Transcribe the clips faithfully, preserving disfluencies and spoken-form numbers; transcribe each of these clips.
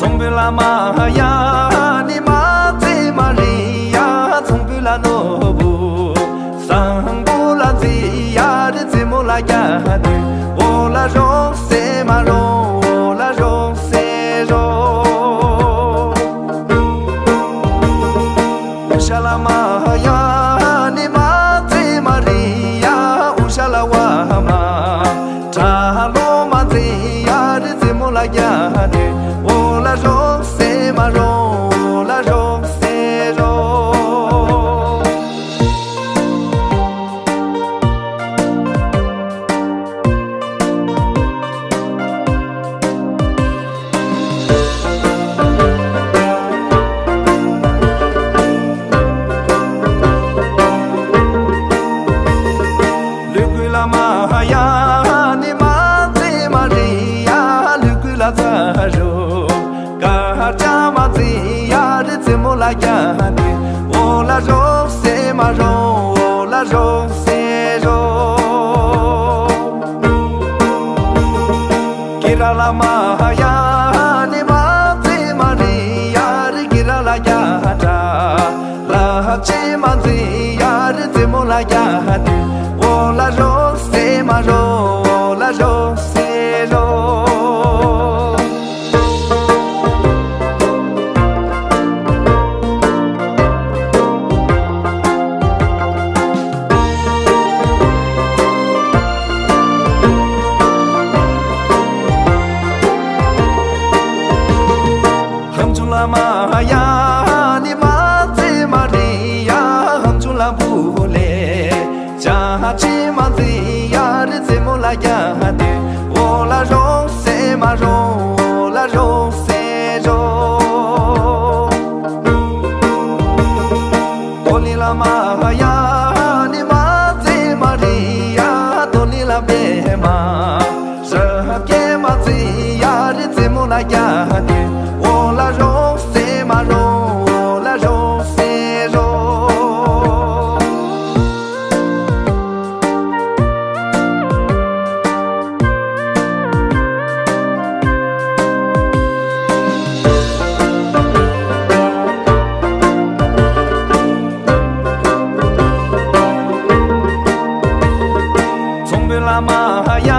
ཚོང་དཔོན་བླ་མ་ཡ་ནི་མ་ཚེ་མ་རི་ཡ། ཚོང་དཔོན་ལ་ནོར་བུ་བཟང་པོ་ལ་མཛེས་ཡ་རི་རྩེ་མོ་ལ་རྒྱ་དུས་འོ་ལ་རོགས་སེ་མ་རོགས་འོ་ལ་རོགས་སེ་རོགས། ཤ་ལ་མ་ཡ་ནི་མ་ཚེ་མ་རི་ཡ། འུ་ཤ་ལ་བ་མ་གྲ་ལོ་མ་ཚེ་ཡ་རི་རྩེ་མོ་ལ་རྒྱ་དུས་འོ་ལ་རོགས་སེ་མ་རོགས་འོ་ལ་རོགས་སེ་རོགས། ཏཱ་ལ་མ་ཧཱ་ཡ་ནི་མ་ཙི་མ་རི་ཡ་རི་གི་ར་ལ་ཡ་ཏྲ། ལ་ཧ་ཅི་མ་ཙི་ཡ་རི་ཙི་མོ་ལ་ཡ་ཏུ། འོ་ལ་རོ་སེ་མ་རོ། འོ་ལ་རོ་སེ་རོ། ཧམ་ཆུ་ལ་མ་ཡ་ནི་མ་ཙི་མ་རི་ཡ། ཧམ་ཆུ་ལ་བུ་ལེ་ཅ་ཧ་ཅི་མ་ཙི་ཡ་རི་ཙི་མོ་ལ་ཡ་ཏུ། འོ་ལ་རོ་སེ་མ་རོ། འོ་ལ་རོ་སེ་རོ། ཏོ་ལི་ལ་མ་ཧ་ཡ་ནི་མ་ཙི་མ་རི་ཡ། ཏོ་ལི་ལ་བེ་མ་ཧྲ་ཧ་ཀེ་མ་ཙི་ཡ་རི་ཙི་མོ་ལ་ཡ་ཏུ། འོ་ལ་རོ་སེ་མ་རོ། འོ་ལ་རོ་སེ་རོ། ཚོང་དཔོན་བླ་མ་ཡ་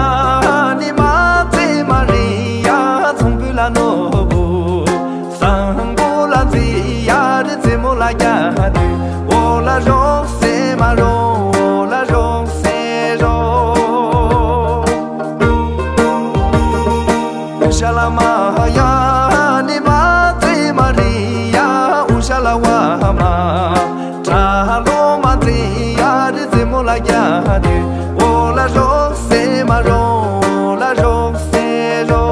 ནི་མ་ཙི་མ་རི་ཡ། ཚོང་དཔོན་བླ་ནོར་བུ་སང་པོ་ལ་ཙི་ཡ་རི་ཙི་མོ་ལ་ཡ་ཏུ། འོ་ལ་རོ་སེ་མ་རོ། འོ་ལ་རོ་སེ་རོ། ཨུ་ཤ་ལ་མ་ཡ་ནི་མ་ཙི་མ་རི་ཡ། ཨུ་ཤ་ལ་བ་མ་ཏྲ་ལོ་མ་ཙི་ཡ་རི་ཙི་མོ་ལ་ཡ་ཏུ། འོ་ལ་རོ་སེ་མ་རོ། འོ་ལ་རོ་སེ་རོ།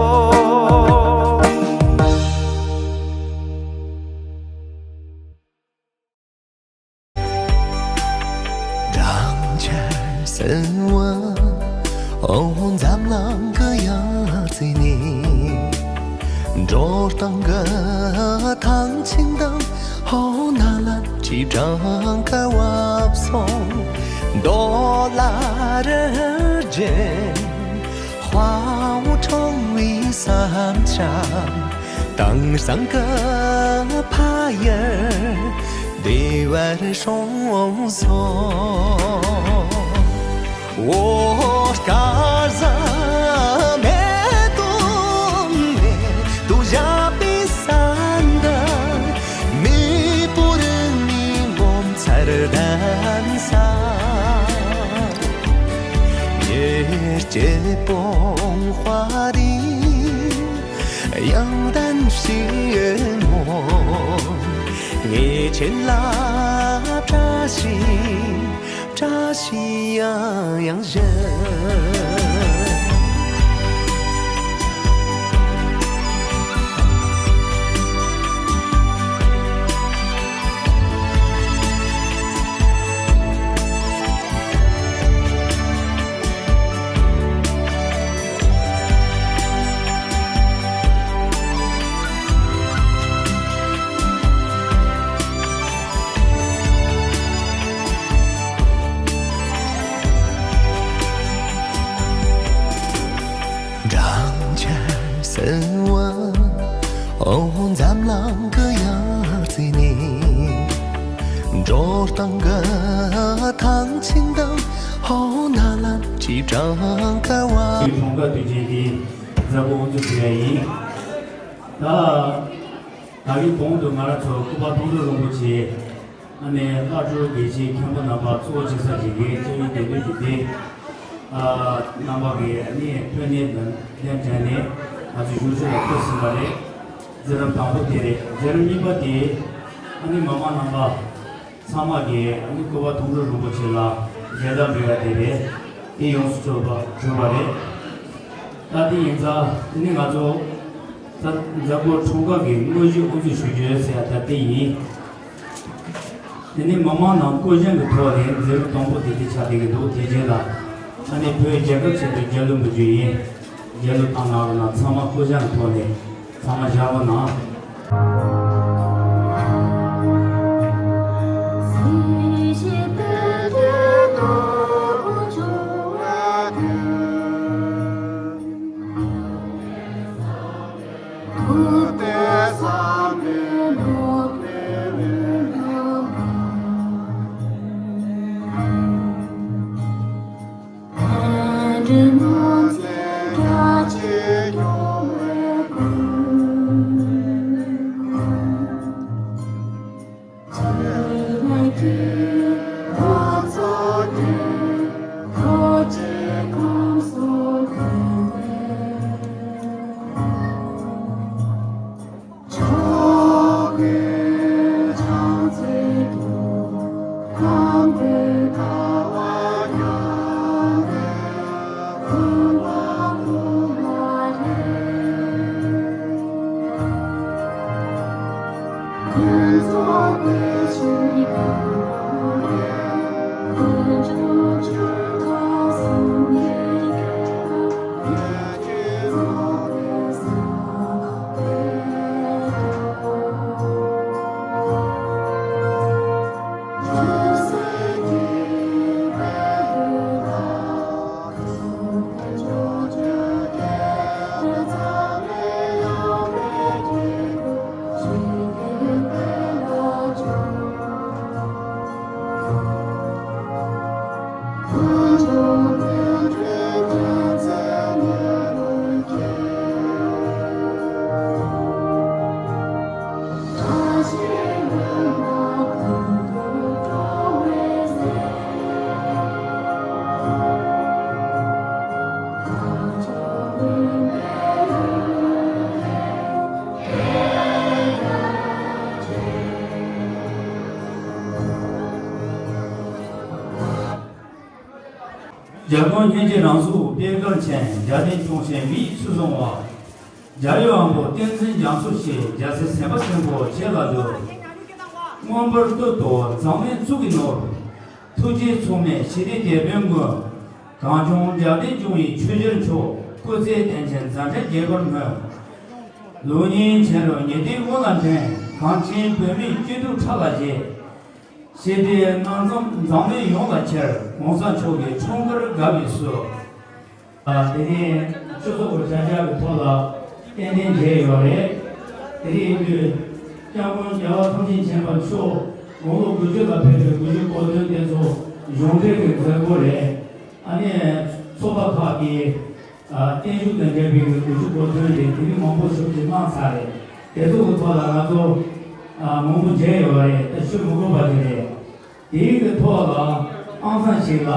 སྦྲང་ཆར་བསིལ་བ་འོ་འཛམ་གླིང་གི་ཡང་རྩེ་ནས། འབྲོག་སྟེང་གི་ཐང་ཆེན་དང་ཧོ་ན་ལ་ཅི་གྲངས་ཀ་བབས་སོང་། རྡོ་ལ་རི་རྒྱན་དཔའ་བོ་ཁྲོམ་བུའི་ས་མཚམས། དེང་སང་གི་ཕ་ཡུལ་བདེ་བར་སོང་སོང་། འོ་སྐལ་བཟང་མེ་ཏོག་མེ་ཏོག་བཞད་པའི་ས་འདི། མེས་པོ་རིག་གནས་ངོ་མཚར་ལྡན་ས། ཉེར་གཅིག་པོ་དཔའ་རིས་ཡང་ལྡན་ཞིག་མོ། ངེད་ཆེན་ལ་བཀྲ་ཤིས་བཀྲ་ཤིས་ཡང་ཡང་ཞུ། སྦྲང་ཆར་བསིལ་བ་འོ་འཛམ་གླིང་གི་ཡང་རྩེ་ནས། འབྲོག་སྟེང་གི་ཐང་ཆེན་དང་ཧོ་ན་ལ་ཅི་གྲངས་ཀ་བ། གྲོང་ཁ་དུས་ཆེན་འདི་མཛད་སྒོ་དབུ་འཛུགས་ཞུ་ཡ་ཡིན། ད་ད་རིང་གོང་དུ་ང་རང་ཚོ་སྐུ་པར་མཐོང་གྲོལ་རིན་པོ་ཆེ། ཨ་ནི་བླ་སྤྲུལ་དགེ་བཤེས་མཁན་པོ་རྣམ་པ་གཙོ་བོ་བྱེད་ས་ཅིག་གིས་སྐྱབས་ཡུལ་དགེ་འདུན་གྱི་སྡེ་ཨ་རྣམ་པ་གིས་ཨ་ནི་ཕུལ་ནས་གདན་དྲངས་ནས་ང་ཚོ་བཞུགས་ཁྲི་ལ་ཕུལ་ཟིན་པ་རེད། མཛད་རིམ་དང་པོ་དེ་རེད། མཛད་རིམ་གཉིས་པ་དེ་ཨ་ནི་མི་མང་རྣམ་པ་ཚང་མ་གིས་ཨ་ནི་སྐུ་པར་མཐོང་གྲོལ་རིན་པོ་ཆེ་ལ་མཇལ་དར་འབུལ་བ་དེ་རེད། དེ་ཡོངས་སུ་གྲུབ་པ་གྲུབ་པ་རེད། ད་དེ་ཡིན་ཙང་ཨ་ནི་ང་ཚོ་ད་མཛད་སྒོ་འཁྲུངས་སྐར་གྱི་དངོས་གཞི་དབུ་འཛུགས་ཞུ་རྒྱུ་ཟེར་ཡ་ད་དེ་ཡིན། དེ་ནས་མི་མང་ནང་བསྐོ་བཞག་གི་ཐོག་ནས་མཛད་རིམ་དང་པོ་དེ་དེ་ཆགས་བསྡད་ཀྱི་འདུག་དེ་རྗེས་ལ་ཨ་ནི་བོད་རྒྱལ་ཁབ་ཆེན་པོའི་རྒྱལ་གླུ་འབུལ་རྒྱུ་ཡིན། རྒྱལ་གླུ་བཏང་གནང་རོགས་གནང་། ཚང་མ་བསྐོ་བཞག་གི་ཐོག་ནས་ཚང་མ་བཞག་རོགས་གནང་། རྒྱལ་ཀུན་སྙིང་རྗེ་རང་གཟུགས་པད་དཀར་ཅན། རྒྱལ་བསྟན་སྐྱོང་བྱེད་མི་ཡི་ཚུལ་བཟུང་བ། རྒྱལ་བའི་དབང་པོ་བསྟན་འཛིན་རྒྱ་མཚོ་ཞེས། རྒྱལ་སྲས་སེམས་དཔའ་ཆེན་པོ་ཁྱེད་ལ་འདུད། མངོན་པར་བསྟོད་དོ་འཛམ་གླིང་གཙུག་གི་ནོར། ཐུགས་རྗེ་མཚུངས་མེད་ཞི་བདེའི་དེད་དཔོན་ཀུན། གངས་ལྗོངས་རྒྱལ་བསྟན་སྐྱོང་བའི་ཆོས་རྒྱལ་མཆོག་སྐུ་ཚེ་བརྟན་ཅིང་མཛད་འཕྲིན་རྒྱས་པར་སྨོན། ལུགས་གཉིས་མཁྱེན་རབ་ཉི་ཟླའི་དབུ་ལ་འགྲེང་། གངས་ཅན་བོད་མིའི་སྐྱིད་སྡུག་ཕྲག་ལ་བཞེས། ཞི་བདེའི་སྣང་ཙམ་འཛམ་གླིང་ཡོངས་ལ་ཁྱེར། གོང་ས་མཆོག་གི་འཁྲུངས་སྐར་དགའ་བའི་གསོལ། དེ་ནས་སྤྱི་ཚོགས་ཀྱི་བྱ་གཞག་གི་ཐོག་ལ་ཏན་ཏན་མཇལ་ཡོད་རེད། དེ་རིང་ཡིན་དུས་སྐྱབས་མགོན་རྒྱལ་བ་ཐམས་ཅད་མཁྱེན་པ་མཆོག་དགུང་ལོ་དགུ་བཅུ་ལ་ཕེབས་པའི་དགུ་བཅུ་གོ་བདུན་དེ་ཚོ་གཞུང་འབྲེལ་གྱི་མཛད་སྒོ་རེད། ཨ་ནི་ཚོགས་པ་ཁག་གིས་ཨ་བརྟན་བཞུགས་དང་འབྲེལ་བའི་དགུ་བཅུ་གོ་བདུན་རེད། དེ་རིང་མང་པོ་ཞིག་གིས་གནང་ཚར་རེད། དེ་ཚོ་གི་ཐོག་ལ་ང་ཚོ་ཨ་མང་པོ་མཇལ་ཡོད་རེད། ད་ཞུ་མི་དགོས་པ་དེ་རེད། དེའི་གི་ཐོག་ལ་ཨང་སང་ཞིག་ལ་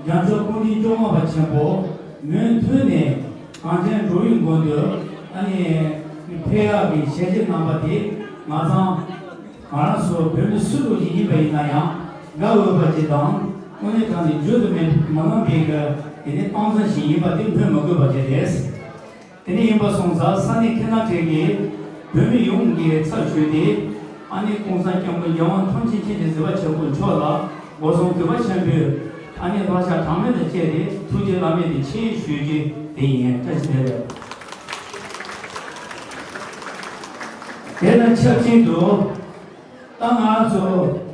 རྒྱལ་མཆོག་སྐུ་ཕྲེང་བཅོ་ལྔ་པ་ཆེན་པོ་མུ་མཐུད་ནས་གངས་ཅན་འགྲོ་བའི་མགོན་དུ་ཨ་ནི་ཕེབས་ཡག་གི་ཞལ་བཞེས་གནང་པ་དེ་ང་ཚང་ང་རང་ཚོ་བོད་མི་སུ་རུ་ཞིག་ཡིན་པ་ཡིན་ན་ཡང་དགའ་འོས་པ་ཅིག་དང་དངོས་གནས་དྲང་ནས་བརྗོད་དུ་མེད་མ་ལངས་པའི་གི་དེ་ནི་ཨང་སང་ཞིག་ཡིན་པ་དེ་སྨོས་མི་དགོས་པ་ཅིག་རེད། དེ་ནས་ཡིན་པ་སོང་ཙང་ས་གནས་ཁེ་ན་ཊ་གི་བོད་མི་ཡོངས་ཀྱི་ཚབ་ཞུས་ཏེ་ཨ་ནི་ྋགོང་ས་ྋསྐྱབས་མགོན་རྒྱལ་དབང་ཐམས་ཅད་མཁྱེན་ཅིང་གཟིགས་པ་ཆེན་པོ་མཆོག་ལ་སྒོ་གསུམ་གུས་པ་ཆེན་པོས་ཨ་ནི་བག་ཆགས་གྲངས་མེད་དང་བཅས་ཏེ་ཐུགས་རྗེ་བླ་མེད་དུ་ཆེ་ཞུ་རྒྱུ་དེ་ཡིན། བཀྲ་ཤིས་བདེ་ལེགས། དེ་དང་ཆབས་ཅིག་ཏུ། ད་ང་ཚོ།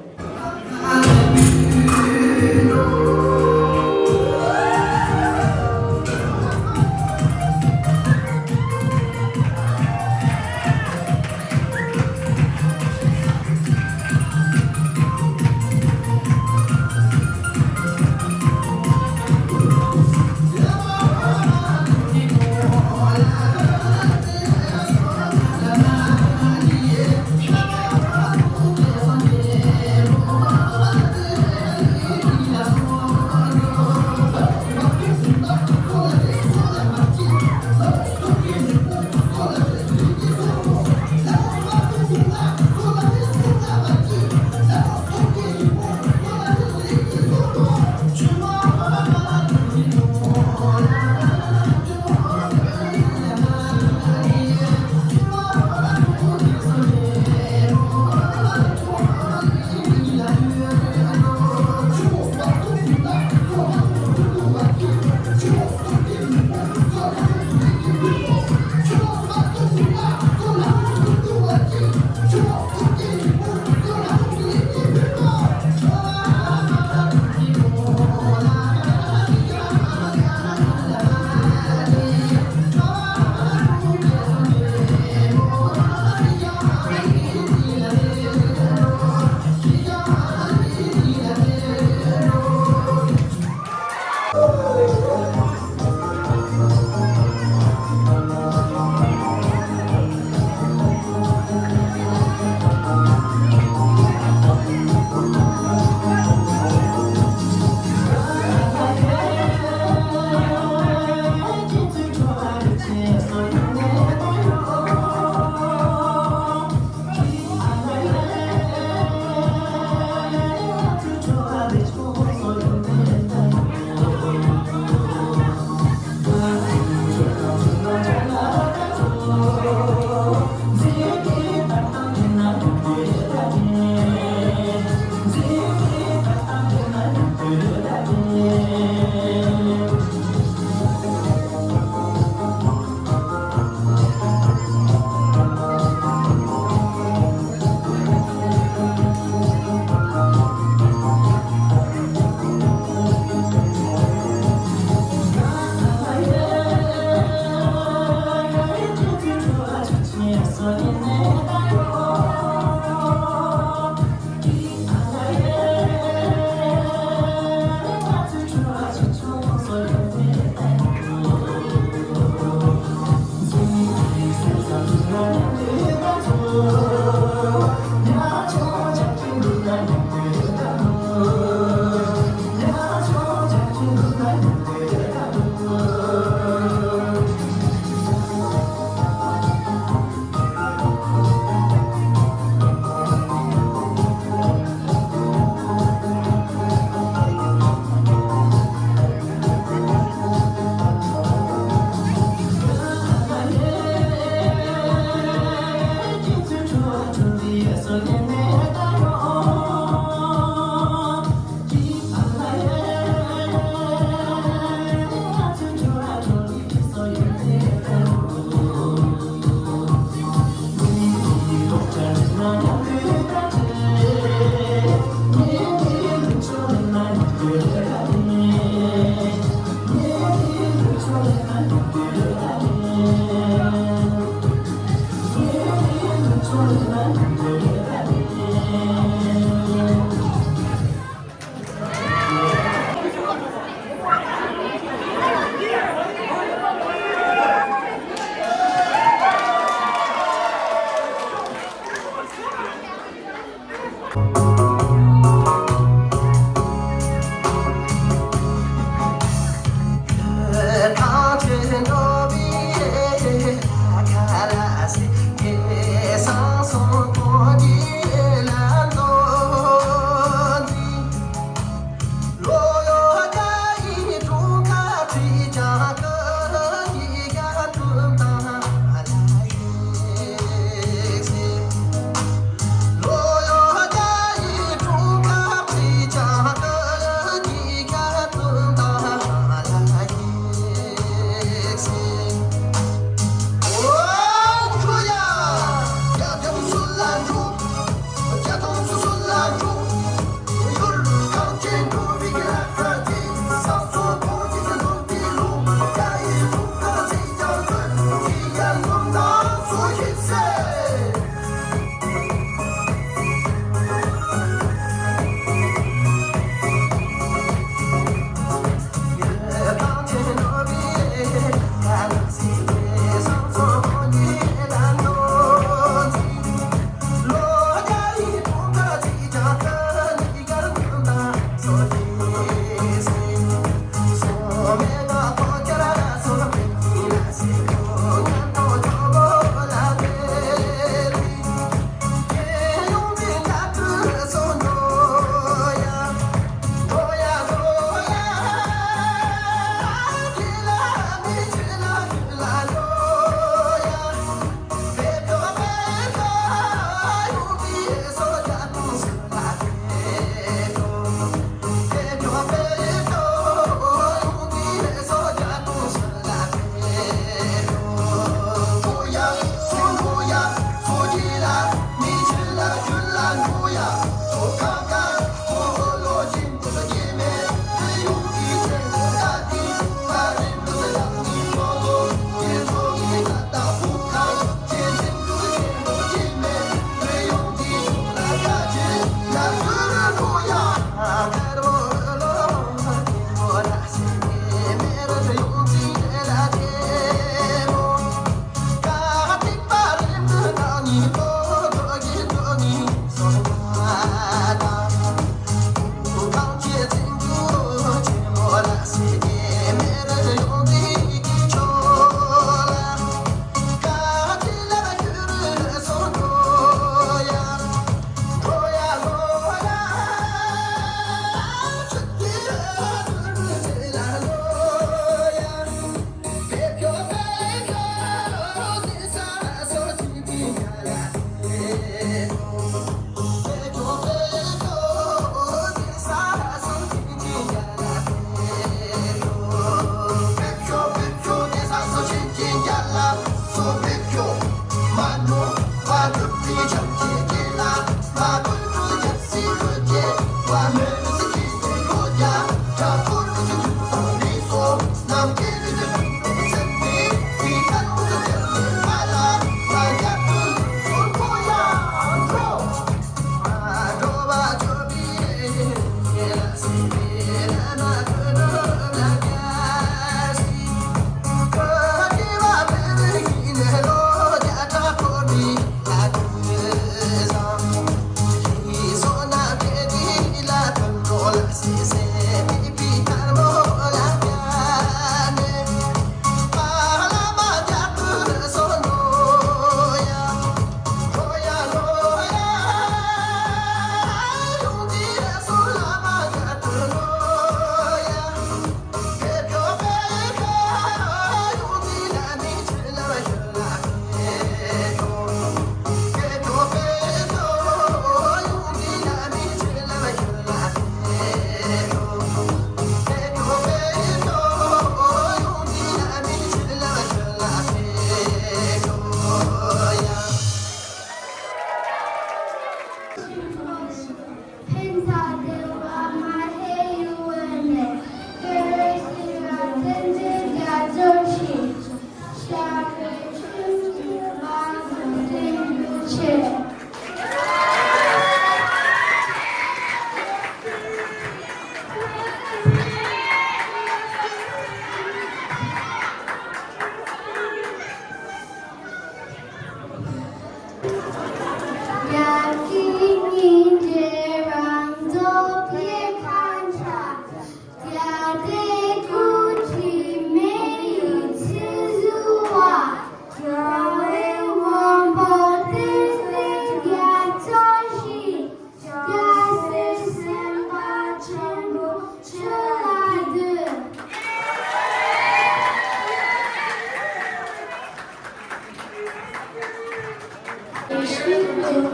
ལམ་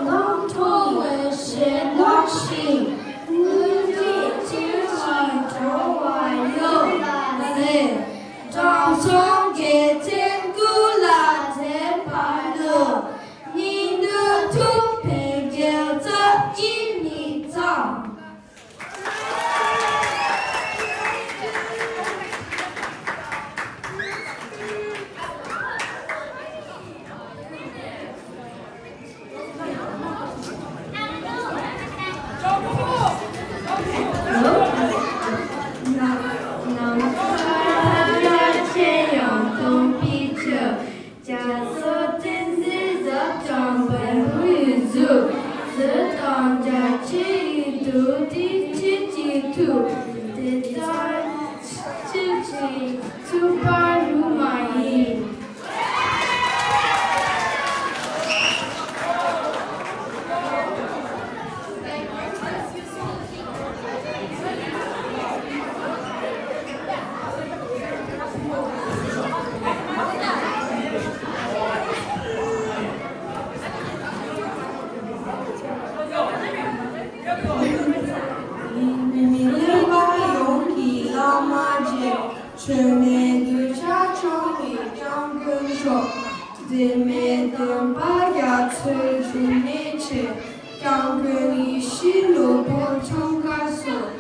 མཐོ་བའི་ཞལ་ལག་བཞིན། དངོས་གནས་ཅི་ཞིག་འགྲོ་བ་ཡོད་ལ་རེ། དྲང་སྲོང་རྒྱལ་མཚན་སྐུ་ལ་མཛད་པ་ལ། སྙིང་ནུས་ཐུབ་པའི་རྒྱལ་ཚབ་ཀྱི་མི་ཚང་། ནམ་མཁའ་ཡར་ཆེན་ཡང་སྟོང་པའི་ཆུ། རྒྱ་མཚོ་བཙན་འཛུལ་ཟབ་ཅིང་བར་པོའི་གཟུགས། གཟི་དང་རྒྱ་ཆེའི་རྡུལ་དྲི་ཆུ་གཅིག་ཐུབ། དེ་ལྟར་ཆུ་གཅིག་ཚུགས་པ་རུ་མ་ཡིན། མི་ལུས་པ་ཡོངས་ཀྱི་བླ་མ་རྗེ། མཆོད་མེ་གདུལ་བྱ་སྐྱོང་བའི་སྐྱབས་མགོན་མཆོག། འཛད་མེད་སྟོན་པ་རྒྱ་མཚོའི་འབྱུང་གནས་ཆེ། སྐྱབས་མགོན་ཡིད་བཞིན་ནོར་བུ་འཁྲུངས་སྐར་སོགས།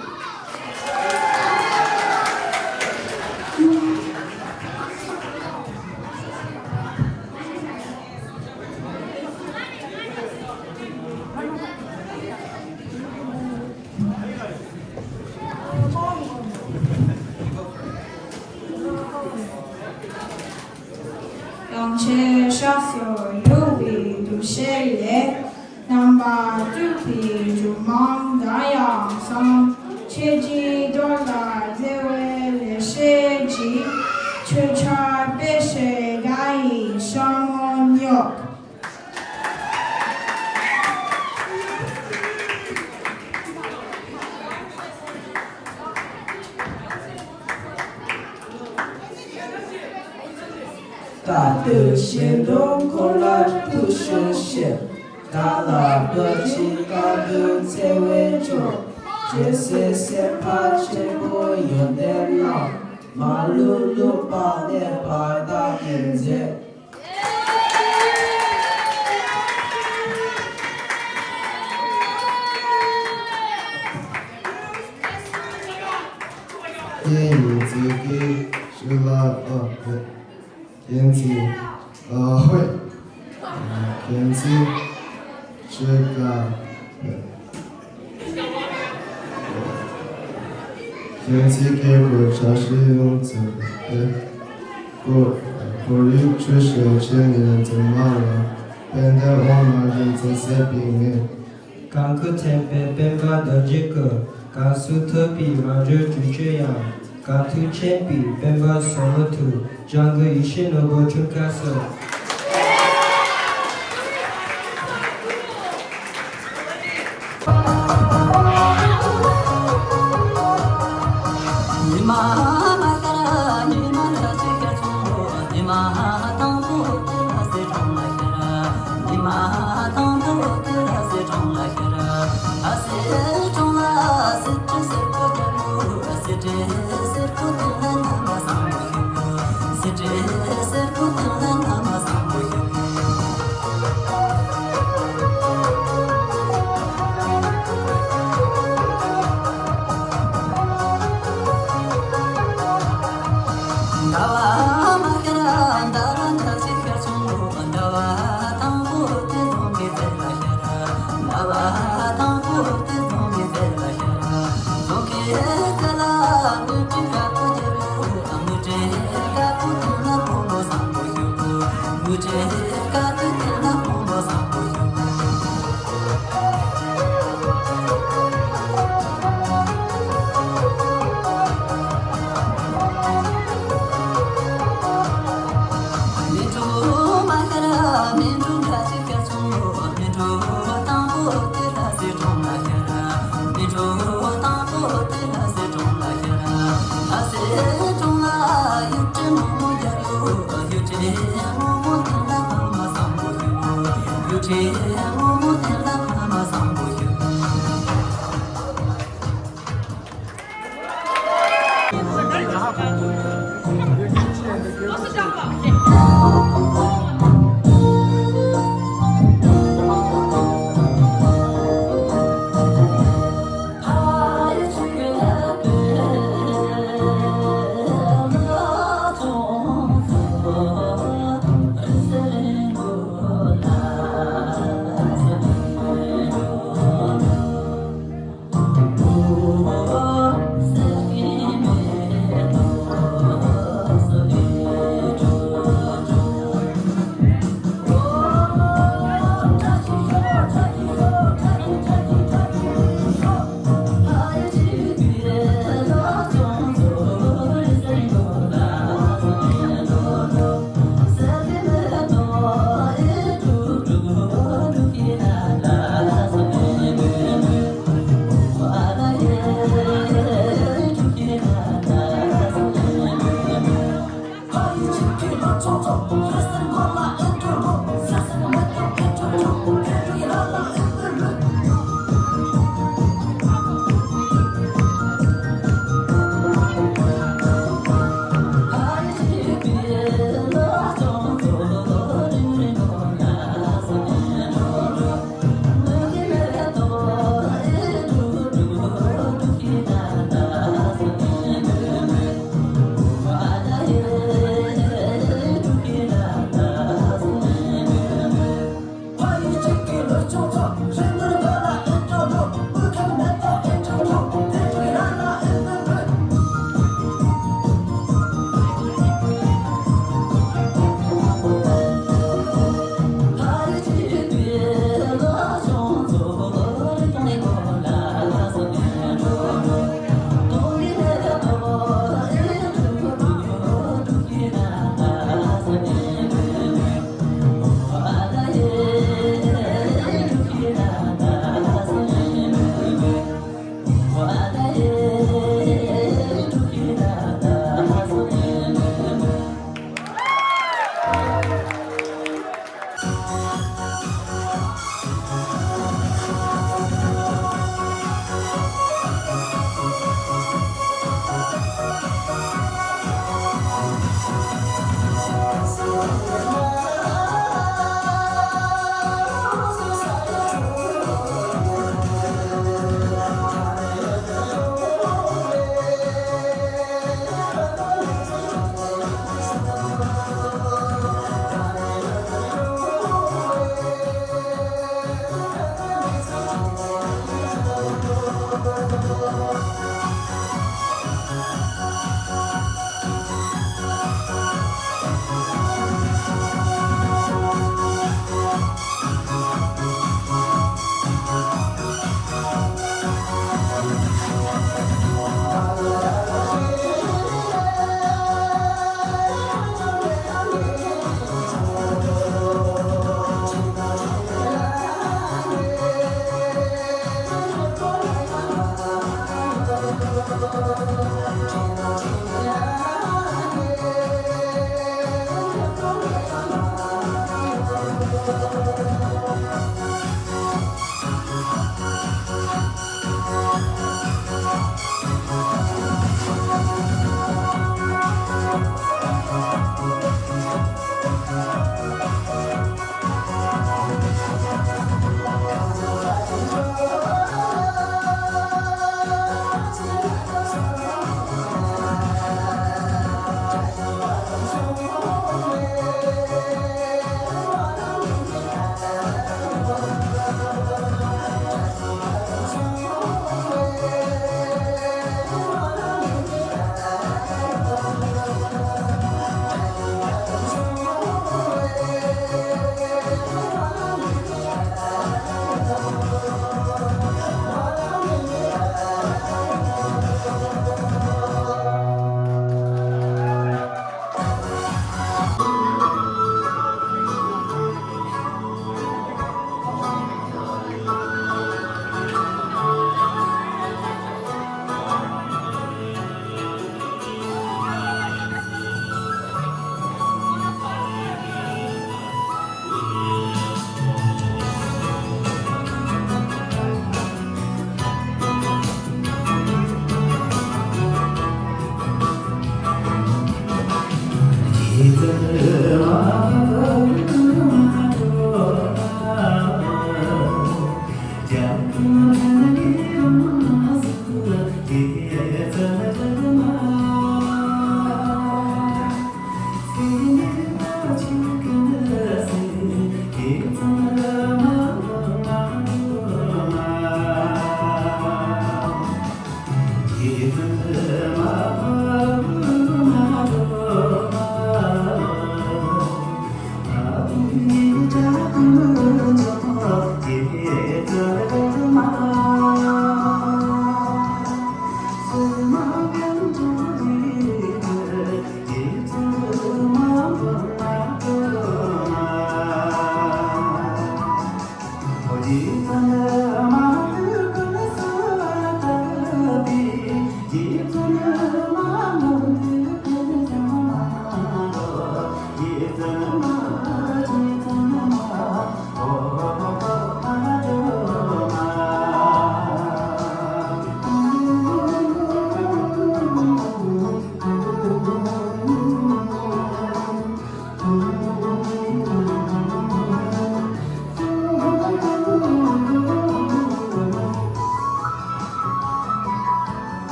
གཡང་ཆེན་ཤར་སོགས་ཡུག་པའི་འདུ་ཤེས་ལས། རྣམ་པར་སྤྲུལ་པའི་སྒྱུ་མ་མདའ་ཡང་བཟང་། ཁྱེད་ཀྱི་འགྲོ་ལ་བརྩེ་བའི་ལེགས་བཤད་ཀྱིས། ཆོས་ཆར་སྤེལ་ཞིང་དགྲ་ཡི་ཤ་མོ་སྙོག། ད་ལྟའི་ཞལ་འདོན་འཁོར་ལ་ཐུགས་ཞུམ་ཞིག། དགྲ་ལ་བར་ཆད་དཀའ་སྡུག་འཚེ་བའི་མཆོག། རྒྱལ་སྲས་སེར་པ་ཆེན་པོ་ཡོན་ཏན་རྣམས། མ་ལུས་ལུས་པ་གནས་པར་བདག་གིས་མཛད། ཀྱེ་ཡིན་ཚིག་གི་ཤུ་ལ་ཨ་ཕེ། ཀྱེན་ཚིག་ཨ་ཧོད། ཀྱེན་ཚིག་ཤུ་ལ་ཕེ། ཁྱེད་ཚོའི་སྐད་ཀོ་ཆ་ཤས་ཡོང་ཚུལ་ཏེ། ཀོ་ཁོར་ཡུག་ཆུ་ཞིང་ཆེན་ནས་འཛིན་མ་ལ། དཔལ་ལྡན་དབང་ལྔ་རིག་འཛིན་སྲིད་པའི་ངོས། གང་ཁུ་ཐན་པའི་སྤེན་པ་རྡོ་རྗེ་སྐུ། གང་སུ་ཐུབ་པའི་རང་བྱུང་ཆུ་ཆེན་ཡང་། གང་ཐུགས་ཆེན་པའི་སྤེན་པ་ཟོ་མོ་ཐུ། ལྗང་གུ་ཡིད་བཞིན་ནོར་བུ་ཆུ་ཁ་སོ། ཉི་མ་མ་ཤར་ཉི་མ་ལ་ཅི་ཁ་ཚོང་ཉི་མ་དང་པོ་དེ་ལ་སེ་གྲོང་ལ་ཤར། ཉི་མ་དང་པོ་དེ་ལ་སེ་གྲོང་ལ་ཤར། ཨ་སེ་གྲོང་ལ་སེ་ཏྲི་སེ་ཏྲི་སེ་ཏྲི་སེ་ཏྲི་སེ་ཏྲི་སེ་ཏྲི་སེ་ཏྲི་སེ་ཏྲི།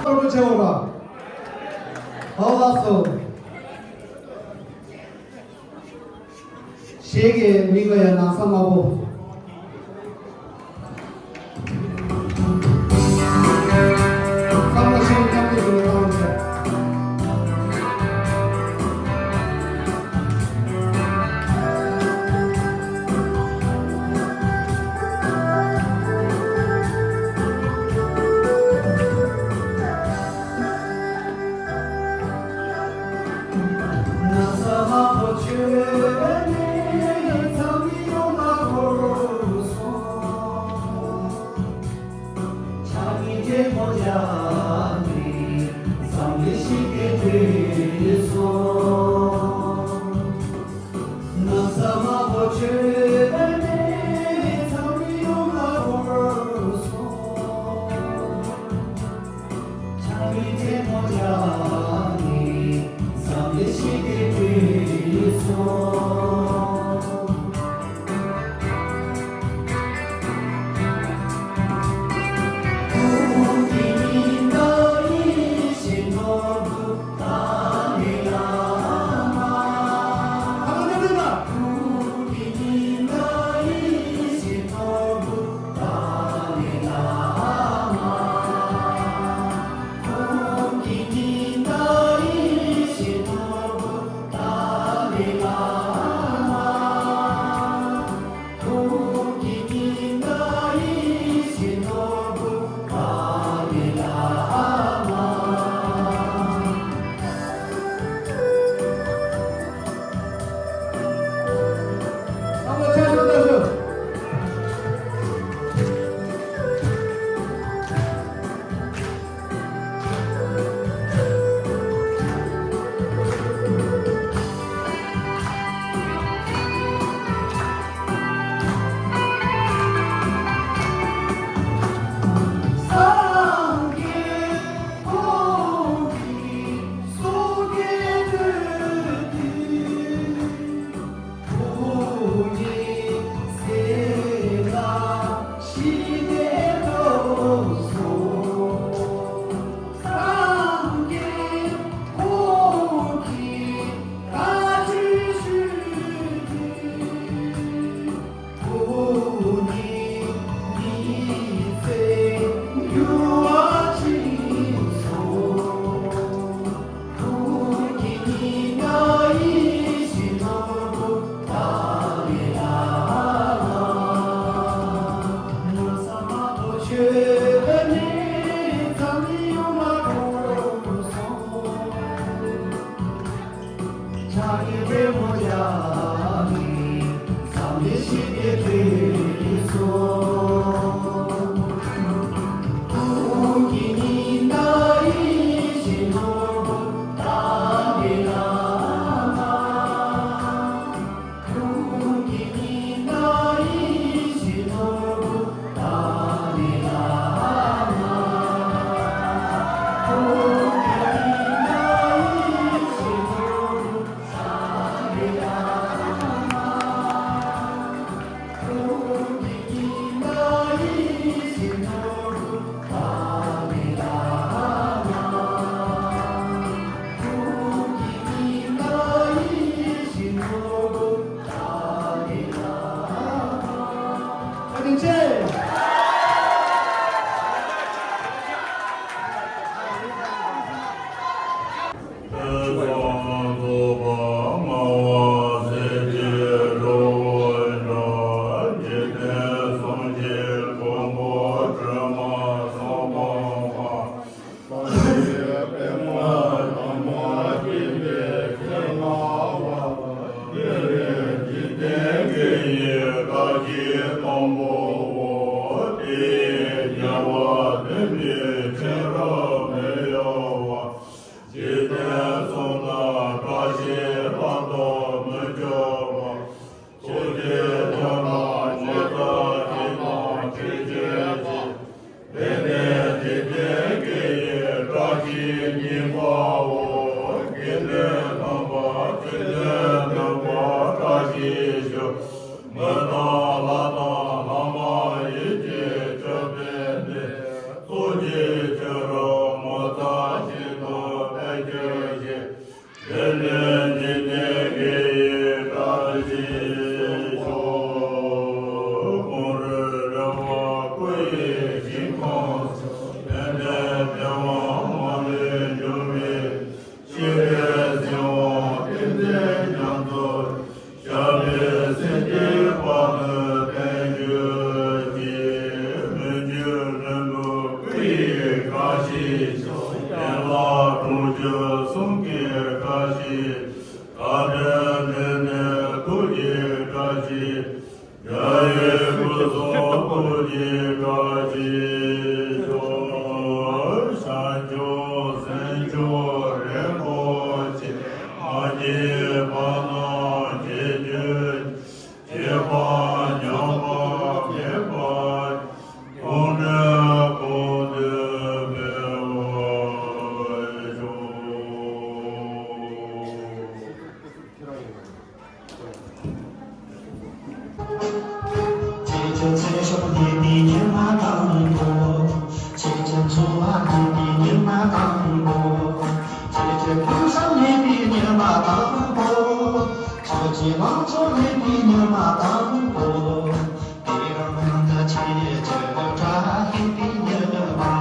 སྟོབས་ཆེ་བ། ཨོ་ལགས་སོ། གཞས་ཀྱི་མིང་ལ་ཡང་ན་བཟང་དམར་པོ། བསམ་བློ་ཆེན་མཉམ་དུ་བྱུང་བ་བཏང་ཆེ། རིན་ཆེན། འཇིག་རྟེན་གསུམ་ན་བཀྲ་ཤིས་ལྷ་མདོག་མི་འགྱུར་བ། ཐུགས་རྗེ་ཆེན་པོ་ཇི་ལྟར་ཞིག་དང་ཇི་སྐད་ཅིག་དེ་ནས་འཇིག་རྟེན་སྐད་ཡིག་བཀྲ་ཤིས་སྙན་པའོ། དགེ་འདུན་དམ་པ་ཆོས་སྡེ་འདུན་པ་བཀྲ་ཤིས་ཤོག་མི་དང་ལྷ་དང་ལྷ་མ་ཡིན་གྱི་ཆོས་སྤེལ་ཏེ། ཐུགས་རྗེ་ཆེ་རབ་ངོ་མཚར་ཞིང་དུ་འཕེལ་གྱུར་ཅིག་དེ་ནས་འཇིག་རྟེན་སྐད་ཡིག་བཀྲ་ཤིས་ཤོག་ཀུན་རིག་རེ་བ་སྐུ་ཡི་ཞིང་ཁམས་སུ། ཕན་བདེ་བདེ་བ་མ་ལུས་འབྱུང་བའི། ཤེས་རིག་གཟིགས་དབང་ཏིང་འཛིན་རྒྱ་མཚོ། ཞབས་པད་སྲིད་ཀྱི་བར་དུ་བརྟན་གྱུར་ཅིག་མི་འགྱུར་ལྷུན་པོ་སྐུ་ཡི་བཀྲ་ཤིས་ཤོག་བདེ་བླག་གྲོང་ཁྱེར་གསུམ་གྱི་བཀྲ་ཤིས། བཀའ་དྲིན་དྲིན་ལན་ཐུགས་རྗེའི་བཀྲ་ཤིས། རྒྱལ་བའི་སྐུ་གསུང་ཐུགས་རྗེའི་བཀྲ་ཤིས་ཤོག་བྱང་ཆུབ་སེམས་མཆོག་རིན་པོ་ཆེ། མ་སྐྱེས་པ་རྣམས་སྐྱེ་གྱུར་ཅིག་སྐྱེས་པ་ཉམས་པ་མེད་པ། གོང་ནས་གོང་དུ་འཕེལ་བར་ཤོག་ཁྱེད་ཀྱི་ཚེ་སྲོག་འདས་པའི་ཉི་མ་དང་པོ། ཁྱེད་ཀྱི་འཚོ་བ་འདས་པའི་ཉི་མ་དང་པོ། ཁྱེད་ཀྱི་ཕུགས་བསམ་མེད་པའི་ཉི་མ་དང་པོ། ཁྱེད་ཀྱི་ལང་ཚོ་མེད་པའི་ཉི་མ་དང་པོ། དེ་རིང་འདི་ཁྱེད་ཀྱི་བཀྲ་ཤིས་པའི་ཉི་མ།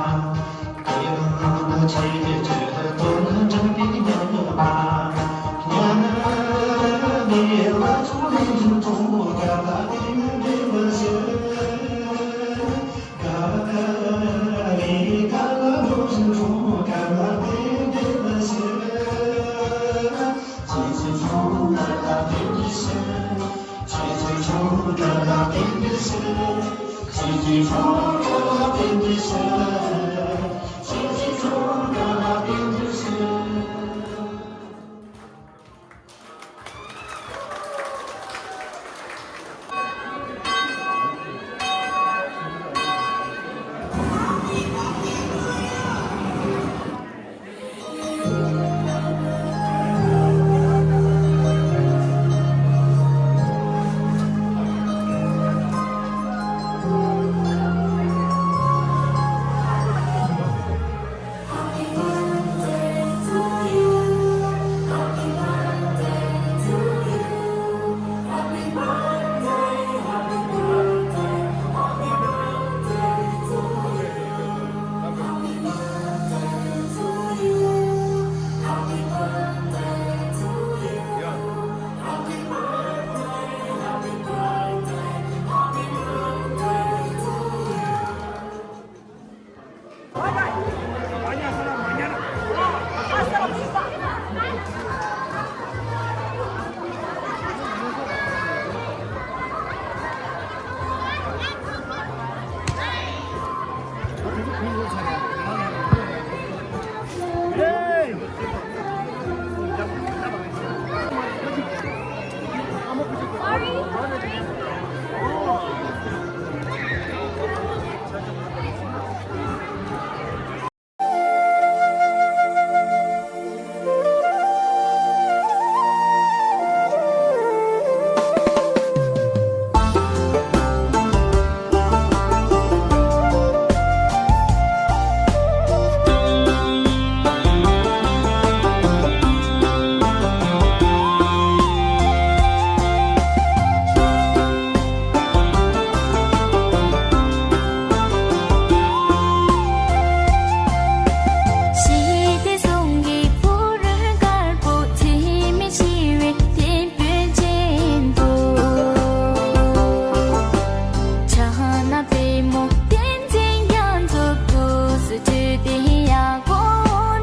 པད་མོ་བསྟན་འཛིན་རྒྱ་མཚོ་སྐུ་གཟུགས་བཀྲ་ཤིས་བདེ་ལེགས་ཡག་པོ་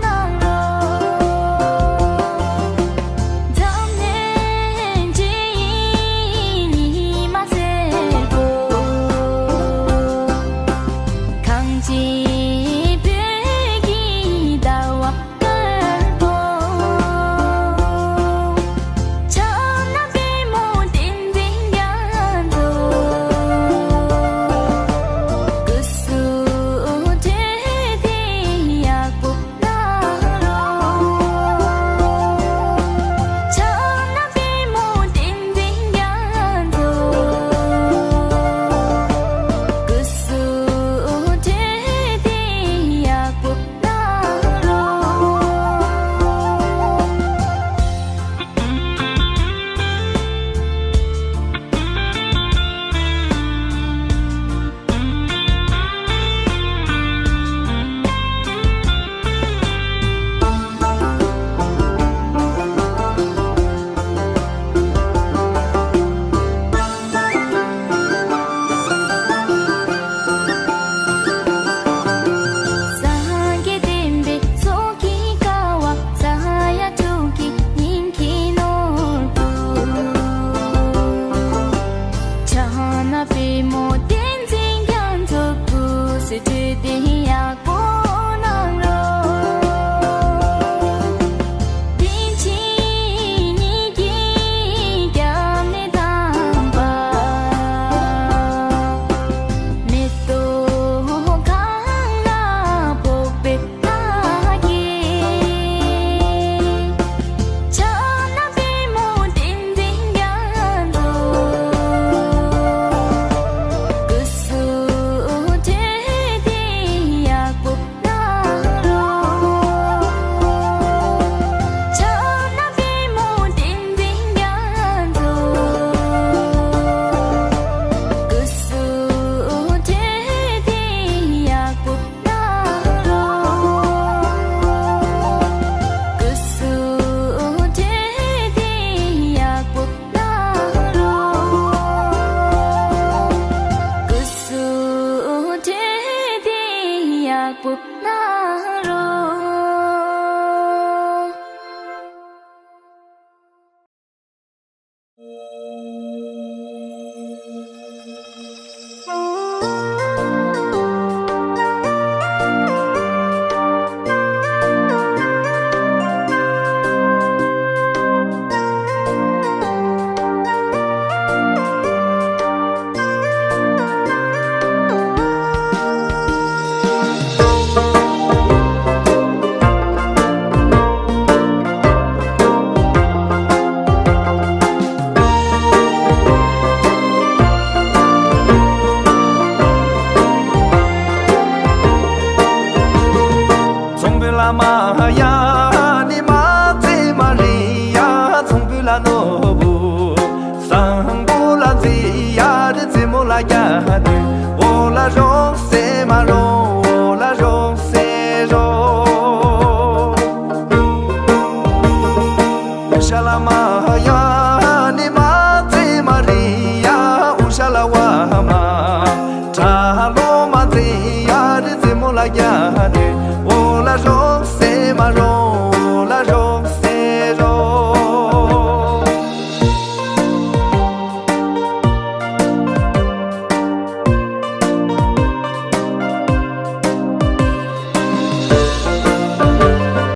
གནང་རོགས། འཛམ་གླིང་སྤྱི་ཡི་ཉི་མ་སེར་པོ། གངས་ཅན་བོད་ཀྱི་ཟླ་བ་དཀར་པོ། ཕྱག་ན་པད་མོ་བསྟན་འཛིན་རྒྱ་མཚོ། སྐུ་གཟུགས་བཀྲ་ཤིས་བདེ་ལེགས་ཡག་པོ་གནང་རོགས། ཕྱག་ན་པད་མོ་བསྟན་འཛིན་རྒྱ་མཚོ། སྐུ་གཟུགས་བཀྲ་ཤིས་བདེ་ལེགས་ཡག་པོ་གནང་རོགས། སངས་རྒྱས་བསྟན་པའི་ཚོགས་ཀྱི་ཀ་བ། ས་ཡ་དྲུག་གི་སྙིང་གི་ནོར་བུ། ཕྱག་ན་པད་མོ་བསྟན་འཛིན་རྒྱ་མཚོ་སྐུ་གཟུགས་བཀྲ་ཤིས་བདེ་ལེགས་ཡག་པོ་གནང་རོགས། བསྟན་སྤྱི་གཉིས་ཀྱི་སྐྱབས་གནས་དམ་པ། མེ་ཏོག་གང་ལ་ཕོག་པའི་ཕྱག་ན་པད་མོ་བསྟན་འཛིན་རྒྱ་མཚོ། སྐུ་གཟུགས་བཀྲ་ཤིས་བདེ་ལེགས་ཡག་པོ་གནང་རོགས། ཕྱག་ན་པད་མོ་བསྟན་འཛིན་རྒྱ་མཚོ། སྐུ་གཟུགས་བཀྲ་ཤིས་བདེ་ལེགས་ཡག་པོ་གནང་རོགས། སྐུ་གཟུགས་བཀྲ་ཤིས་བདེ་ལེགས་ཡག་པོ་གནང་རོགས། སྐུ་གཟུགས་བཀྲ་ཤིས་བདེ་ལེགས་ཡག་པོ་གནང་རོགས། ཚོང་དཔོན་བླ་མ་ཡ་ནི་མ་ཙེ་མ་རི་ཡ། ཚོང་དཔོན་ལ་ནོར་བུ། བཟང་པོ་ལ་མཛེས་ཡ་རི་མཛེས་མོ་ལ་རྒྱ་དུས། འོ་ལ་རོགས་སེ་མ་རོགས། འོ་ལ་རོགས་སེ་རོགས། ཨུ་ཤ་ལ་མ་ཡ་ནི་མ་ཙེ་མ་རི་ཡ། ཨུ་ཤ་ལ་བ་མ་གྲ་ལོ་མ་ཙེ་ཡ་རི་མཛེས་མོ་ལ་རྒྱ་དུས། འོ་